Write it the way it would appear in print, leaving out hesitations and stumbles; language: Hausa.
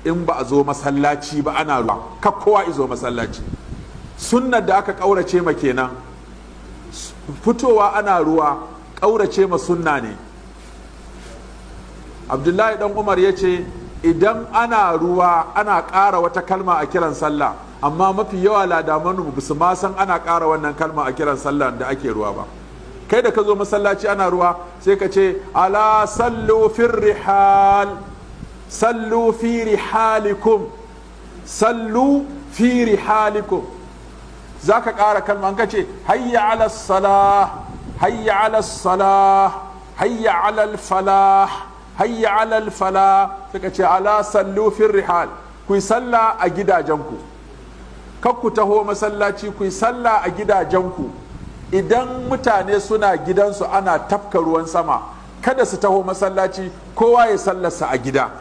In ba a zo masallaci ba ana ruwa, kar kowa izo masallaci. Sunnar da aka ƙaurace ma kenan. Fitowa ana ruwa ƙaurace ma sunna ne. Abdullahi Dan Umar ya ce idan ana ruwa ana ƙara wata kalma a kiran sallah, amma mafi yawa ladamanu ba su ma san ana ƙara wannan kalma a kiran sallah da ake ruwa ba. Kai da ka zo masallaci ana ruwa, sai ka ce: "Ala sallu fi rihal, sallu fi rihalikum, sallu fi rihalikum." Za ka ƙara kalma. An ka ce "Hayya ala salah, hayya ala salah, hayya ala falah, hayya ala falah," sai ka ce: "Ala sallu fi rihal." Ku yi sallah a gidajenku, kar ku taho masallaci, ku yi sallah a gidajenku. Idan mutane suna gidansu ana tafka ruwan sama, kada su taho masallaci, kowa ya sallarsa a gida.